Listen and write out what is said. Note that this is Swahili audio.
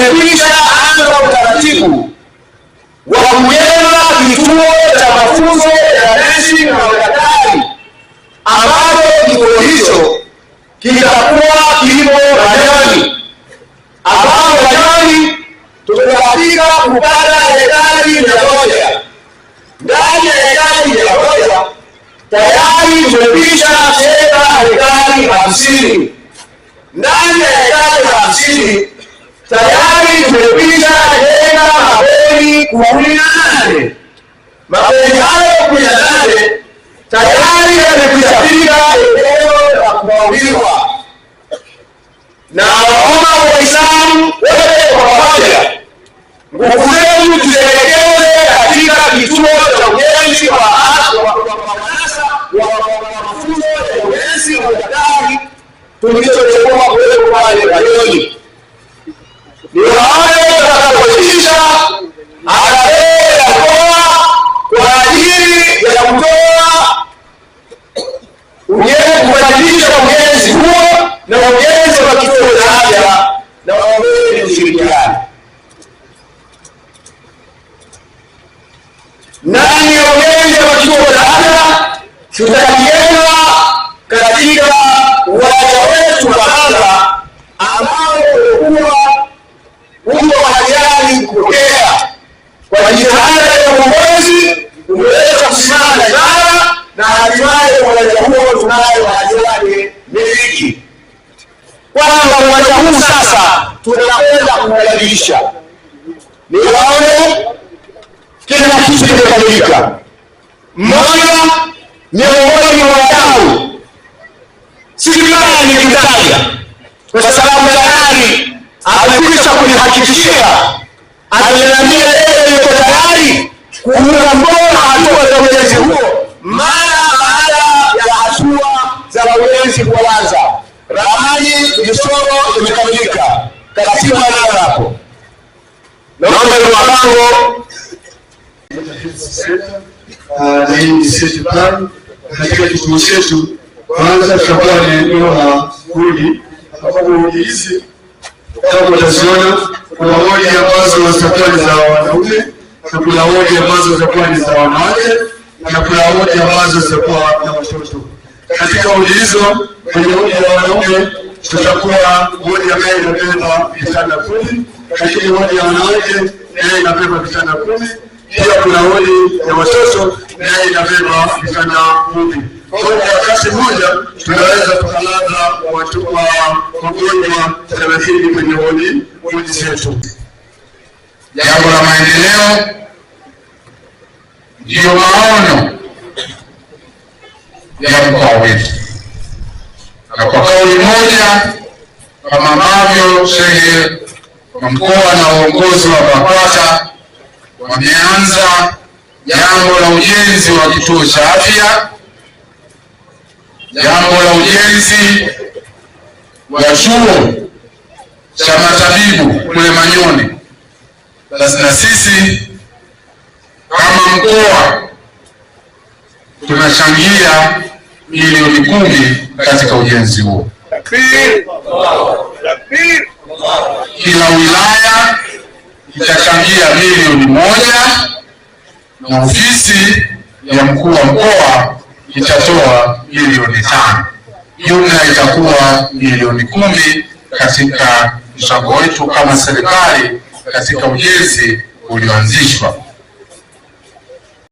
Tumekwisha anza utaratibu wa kujenga kituo cha mafunzo ya nesi na madaktari ambapo kituo hicho kitakuwa kipo Manyoni, ambapo Manyoni tumebahatika kupata hekari 100. Ndani ya hekari 100 tayari tumekwisha tenga hekari 50. Ndani ya hekari 50 tayari tumekwisha jenga mabweni 18. Mabweni hayo 18 tayari yamekwisha fika eneo la kubauliwa, na waomba Waislamu wote kwa pamoja, nguvu zetu tuzielekeze katika kituo cha ujenzi wa mafunzo ya ujenzi wa udaktari tulichochukua kuwepo pale Manyoni. Niwaombe tutakapoitisha harambee ya mkoa kwa ajili ya kutoa kukamilisha ujenzi huo na ujenzi wa kituo cha afya, na waombeni ushirikiano. Ndani ya ujenzi wa kituo cha afya tutakijenga katika uwanja wetu wa Hadhara ambao ulikuwa uko hajali kupokea. Kwa jitihada ya uongozi umeweza kusimama imara na hatimaye uwanja huo tunayo hajali miliki, kwamba uwanja huu sasa tunakwenda kuubadilisha. Niwaone kila kitu kimekamilika. Mmoja miongoni mwa wadau, si vibaya nikimtaja kwa sababu tayari amekwisha kunihakikishia, ameniambia yeye yuko tayari kuunga mkono hatua za ujenzi huo mara baada ya hatua za ujenzi kuanza. Ramani michoro imekamilika, katiba nayo hapo. Naomba ile mabango na hii ni city plan katika kituo chetu. Kwanza tutakuwa ni eneo la wodi, ambapo wodi hizi kama utaziona, kuna wodi ambazo zitakuwa ni za wanaume na kuna wodi ambazo zitakuwa ni za wanawake na kuna wodi ambazo zitakuwa na watoto. Katika wodi hizo, kwenye wodi ya wanaume tutakuwa wodi ambayo inabeba vitanda 10, lakini wodi ya wanawake nayo inabeba vitanda 10. Pia kuna wodi ya watoto nayo inabeba vitanda 10. Kwa hiyo kwa wakati mmoja tunaweza tukalaza watu wa wagonjwa 30 kwenye wodi zetu. Jambo la maendeleo ndiyo maono ya mkoa wetu, na kwa kauli moja, kama ambavyo shehe wa mkoa na uongozi wa BAKWATA wameanza jambo la ujenzi wa kituo cha afya, jambo la ujenzi wa chuo cha matabibu kule Manyoni, basi na sisi kama mkoa tunachangia milioni 10 katika ujenzi huo. Kila wilaya itachangia milioni 1 na ofisi ya mkuu wa mkoa itatoa milioni 5. Jumla itakuwa milioni 10 katika mchango wetu kama serikali katika ujenzi ulioanzishwa.